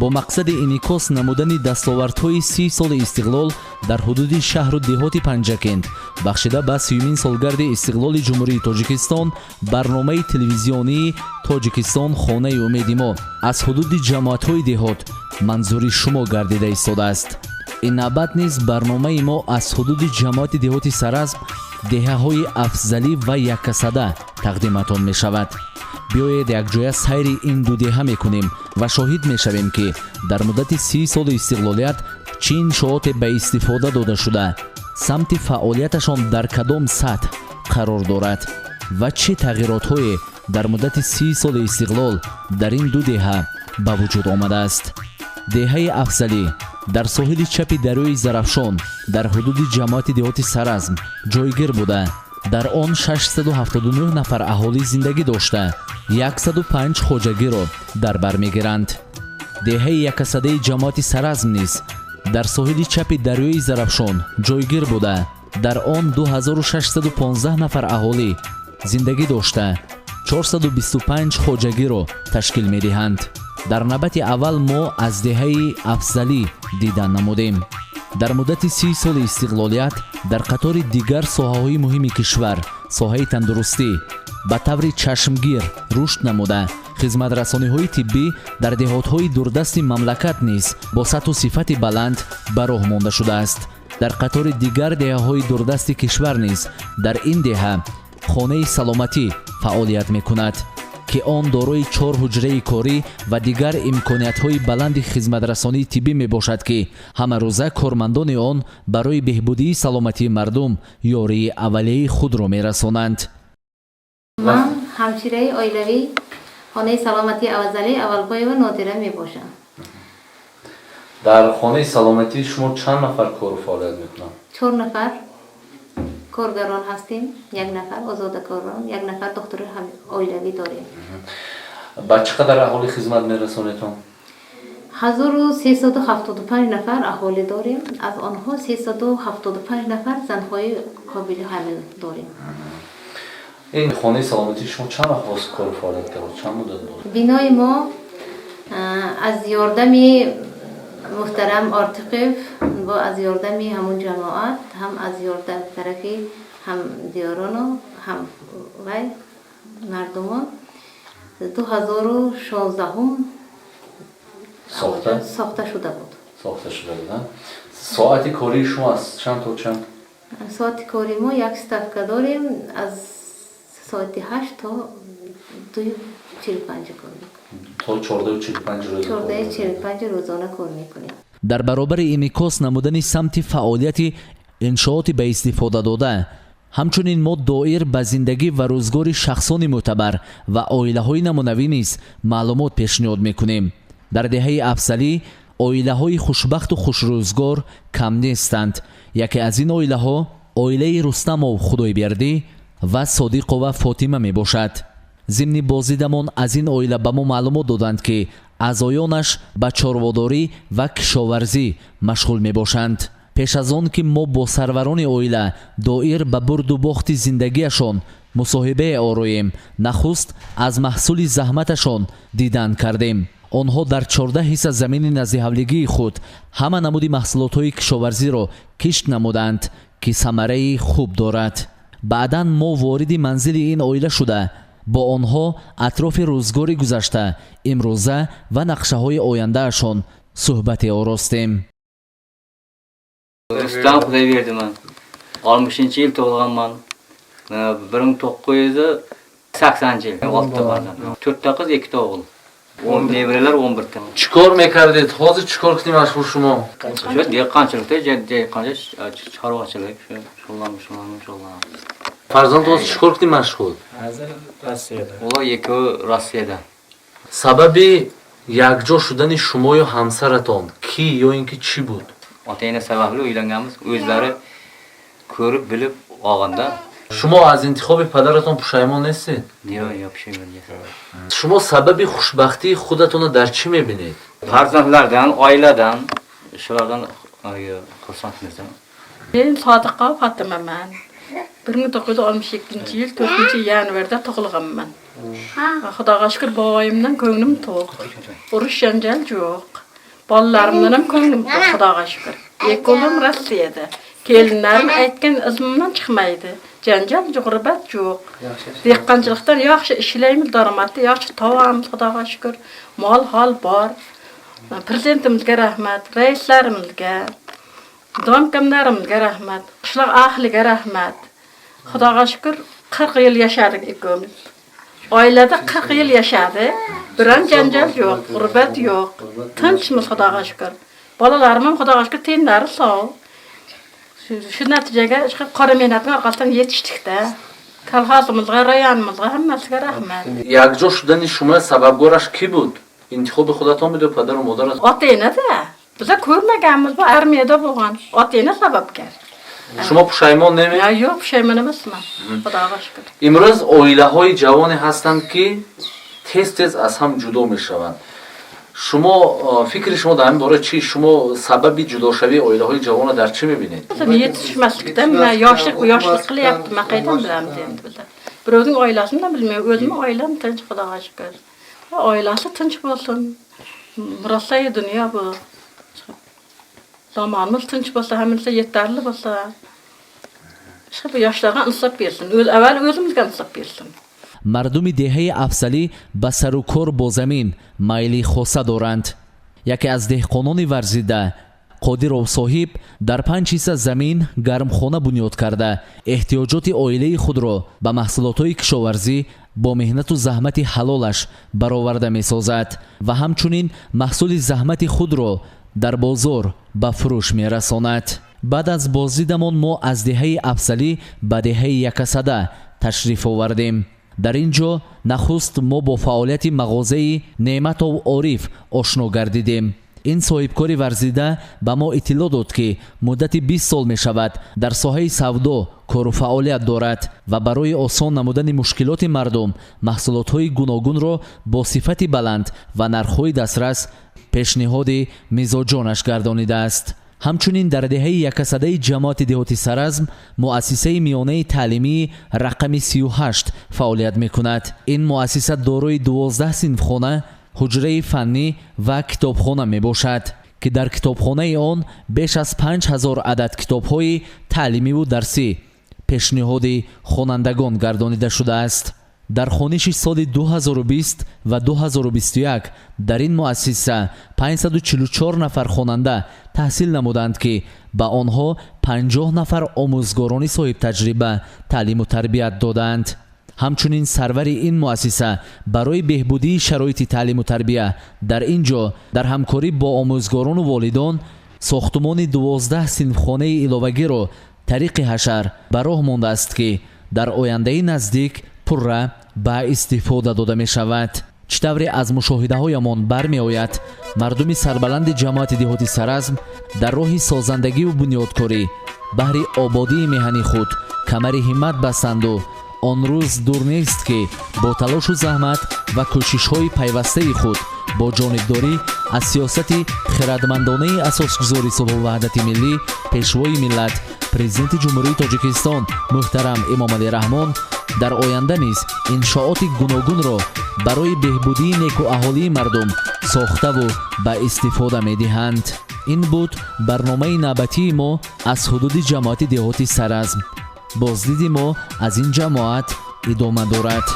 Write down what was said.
Бо мақсади инъикос намудани дастовардҳои 30 соли истиқлол дар ҳудуди шаҳру деҳоти Панҷакент, бахшида ба 30-юмин солгарди истиқлоли Ҷумҳурии Тоҷикистон, барномаи телевизионии «Тоҷикистон — хонаи умеди мо» аз ҳудуди ҷамоатҳои деҳот манзури шумо гардида истодааст. Ин навбат низ барномаи мо аз ҳудуди ҷамоати деҳоти Саразм, деҳаҳои Афзалӣ ва Яккасада тақдиматон мешавад. Биёед, якҷоя сайри ин ду деҳа мекунем ва шоҳид мешавем, ки дар муддати 30 соли истиқлолият чӣ иншооте ба истифода дода шуда, самти фаъолияташон дар кадом сатҳ қарор дорад ва чӣ тағйиротҳое дар муддати 30 соли истиқлол дар ин ду деҳа ба вуҷуд омадааст. Деҳаи Афзалӣ дар соҳили чапи дарёи Зарафшон дар ҳудуди ҷамоати деҳоти Саразм ҷойгир буда, дар он 679 нафар аҳолӣ зиндагӣ дошта, 105 хоҷагиро дар бар мегиранд. Деҳаи Яккасадаи ҷамоати Саразм низ дар соҳили чапи дарёи Зарафшон ҷойгир буда, дар он 2615 нафар аҳолӣ зиндагӣ дошта, 425 хоҷагиро ташкил медиҳанд. Дар навбати аввал мо аз деҳаи Афзалӣ дидан намудем. Дар муддати 30 соли истиқлолият дар қатори дигар соҳаҳои муҳими кишвар соҳаи тандурустӣ ба таври чашмгир рушд намуда, хизматрасониҳои тиббӣ дар деҳотҳои дурдасти мамлакат низ бо сатҳу сифати баланд ба роҳ монда шудааст. Дар қатори дигар деҳаҳои дурдасти кишвар низ дар ин деҳа хонаи саломатӣ фаъолият мекунад, ки он дорои чор ҳуҷраи корӣ ва дигар имкониятҳои баланди хизматрасонии тиббӣ мебошад, ки ҳамарӯза кормандони он барои беҳбудии саломатии мардум ёрии аввалияи худро мерасонанд. Ман ҳамшираи оилавии хонаи саломатии Авзалӣ Аввалбоева Нодира мебошам. Дар хонаи саломатӣ шумо чанд нафар кору фаъолият мекунанд? Чор нафар коргарон ҳастем, як нафар озодакорон, як нафар духтури оилавӣ дорем. Ба чӣ қадар аҳолӣ хизмат мерасонедон? 1375 нафар аҳолӣ дорем, аз онҳо 375 нафар занҳои қобили ҳамил дорем. Ин хонаи саломатии шумо чанд вақт боз кору фаъолият кард, чанд муддат боз? Бинои мо аз ёрдами муҳтарам Ортиқов бо аз ёрдами ҳамун ҷамоат, ҳам аз ёрдам тарафи ҳамдиёрону ҳам вай мардумон 2016-ум сохта сохта шуда буд. Сохта шуда буд. Соати кории шумо аз чанд то чанд? Соати кори мо як ставка дорем, аз соати 8 то 2:45 кор мекунем. То 14:45 рӯза? 14:45 рӯзона кор мекунем. Дар баробари инъикос намудани самти фаъолияти иншооти ба истифода дода, ҳамчунин мо доир ба зиндагӣ ва рӯзгори шахсони мӯътабар ва оилаҳои намунавӣ низ маълумот пешниҳод мекунем. Дар деҳаи Афзалӣ оилаҳои хушбахту хушрӯзгор кам нестанд. Яке аз ин оилаҳо оилаи Рустамов Худойбердӣ ва Содиқова Фотима мебошад. Зимни боздидамон аз ин оила ба мо маълумот доданд, ки аъзоёнаш ба чорводорӣ ва кишоварзӣ машғул мебошанд. Пеш аз он ки мо бо сарварони оила доир ба бурду бохти зиндагиашон мусоҳибае ороем, нахуст аз маҳсули заҳматашон дидан кардем. Онҳо дар 14 ҳисса замини наздиҳавлигии худ ҳама намуди маҳсулотҳои кишоварзиро кишт намуданд, ки самараи хуб дорад. Баъдан мо вориди манзили ин оила шуда, бо онҳо атрофи рӯзгори гузашта, имрӯза ва нақшаҳои ояндаашон суҳбате оростем. Рустам Xudoyberdiman. 60-yil tug'ilganman. 1980-yil. Oltita farzand. To'rtta qiz, ikkita o'g'il. 10 nevaralar 11 ta. Чӣ кор мекардед? Ҳозир чӣ кор кунӣ машғул шумо? Shu dehqonchilikda, dehqonchilik, chorvachilik, shu shug'ullanib, shug'ullanib, shug'ullanamiz. Фарзанд ҳозир чӣ кор кунӣ машғул? Hozir Rossiyada. Ular ikkovi Rossiyada. Сабаби якҷо шудани шумою ҳамсаратон кӣ ё ин ки чӣ буд? Ota-ena sababli uylanganmiz. O'zlari ko'rib, bilib olganda. Шумо аз интихоби падаратон пушаймон нестед? Yo'q, yo'q, pushaymon emas. Шумо сабаби хушбахтии худатонро дар чӣ мебинед? Farzandlardan, oiladan, shulardan xursandmiz. Men Sodiqova Fotimaman. 1962 yil 4 yanvarda tug'ilganman. Xudoga shukur, boboyimdan ko'nglim to'q. Urush janjal yo'q. Bolalarimdan ham ko'nglim to'q, Xudoga shukr. Ikki o'g'lim Rossiyada. Kelinlarim aytgan izimdan chiqmaydi. Janjal, g'urbat yo'q. Dehqonchilikdan yaxshi ishlaymiz, daromadni yaxshi topamiz, Xudoga shukr. Mol hol bor. Prezidentimizga rahmat, raislarimizga, domkamlarimizga rahmat, qishloq ahliga rahmat. Xudoga shukr, 40 yil yashadik ikkovimiz. Oilada 40 yil yashadik. Biron janjal yo'q, g'urbat yo'q. Tinchmiz, Xudoga shukr. Bolalarim ham, Xudoga shukr, tenlari sog'. Shu natijaga shu qora mehnatning orqasidan yetishdik-da. Kolxozimizga, rayonimizga, hammasiga rahmat. Якҷо шудани шумо сабабгораш кӣ буд? Интихоби худатон буд ё падару модарат? Ota-enada. Biza ko'rmaganmiz, bu armiyada bo'lgan. Ota-ena sababkor. Шумо пушаймон неме? Ya yo'q, pushaymon emasman. Xudoga shukr. Имрӯз оилаҳои ҷавоне ҳастанд, ки тез тез аз ҳам ҷудо мешаванд. Шумо фикри шумо дар ҳамин бора чӣ? Шумо сабаби ҷудошавии оилаҳои ҷавонро дар чӣ мебинед? Yetishmaslikdan yoshlik yoshlik qilyapti, man qayerdan bilamiz endi bizlar. Birovning oilasini ham bilmayman, o'zimni oilam tinch, Xudoga shukr. Oilasi tinch bo'lsin. Murosai dunyo bu. Zamonimiz tinch bo'lsa, hammasi yetarli bo'lsa. Shu bu yoshlarga insof bersin. O'z avval o'zimizga insof bersin. Мардуми деҳаи Афзалӣ ба сару кор бо замин майли хоса доранд. Яке аз деҳқонони варзида, Қодиров Соҳиб, дар 5 ҳисса замин гармхона бунёд карда, эҳтиёҷоти оилаи худро ба маҳсулотҳои кишоварзӣ бо меҳнату заҳмати ҳалолаш бароварда месозад ва ҳамчунин маҳсули заҳмати худро дар бозор ба фурӯш мерасонад. Баъд аз боздидамон мо аз деҳаи Афзалӣ ба деҳаи Якасада ташриф овардем. Дар ин ҷо нахуст мо бо фаъолияти мағозаи Неъматов Ориф ошно гардидем. Ин соҳибкори варзида ба мо иттилоъ дод, ки муддати 20 сол мешавад, дар соҳаи савдо кору фаъолият дорад ва барои осон намудани мушкилоти мардум маҳсулотҳои гуногунро бо сифати баланд ва нархҳои дастрас пешниҳоди мизоҷонаш гардонидааст. Ҳамчунин дар деҳаи Якасадаи ҷамоати деҳоти Саразм муассисаи миёнаи таълимии рақами 38 фаъолият мекунад. Ин муассиса дорои 12 синфхона, ҳуҷраи фаннӣ ва китобхона мебошад, ки дар китобхонаи он беш аз 5000 адад китобҳои таълимиву дарсӣ пешниҳоди хонандагон гардонида шудааст. Дар хониши соли 2020 ва 2021 дар ин муассиса 544 нафар хонанда таҳсил намуданд, ки ба онҳо 50 нафар омӯзгорони соҳибтаҷриба таълиму тарбият додаанд. Ҳамчунин сарвари ин муассиса барои беҳбудии шароити таълиму тарбия дар ин ҷо дар ҳамкорӣ бо омӯзгорону волидон сохтумони 12 синфхонаи иловагиро тариқи ҳашар ба роҳ мондааст, ки дар ояндаи наздик пурра ба истифода дода мешавад. Чӣ тавре аз мушоҳидаҳоямон бармеояд, мардуми сарбаланди ҷамоати деҳоти Саразм дар роҳи созандагиву бунёдкорӣ баҳри ободии меҳани худ камари ҳиммат бастанду он рӯз дур нест, ки бо талошу заҳмат ва кӯшишҳои пайвастаи худ, бо ҷонибдорӣ аз сиёсати хирадмандонаи асосгузори сулҳу ваҳдати миллӣ, Пешвои миллат, Президенти Ҷумҳурии Тоҷикистон муҳтарам Эмомалӣ Раҳмон, дар оянда низ иншооти гуногунро барои беҳбудии некуаҳолии мардум сохтаву ба истифода медиҳанд. Ин буд барномаи навбатии мо аз ҳудуди ҷамоати деҳоти Саразм. Боздиди мо аз ин ҷамоат идома дорад.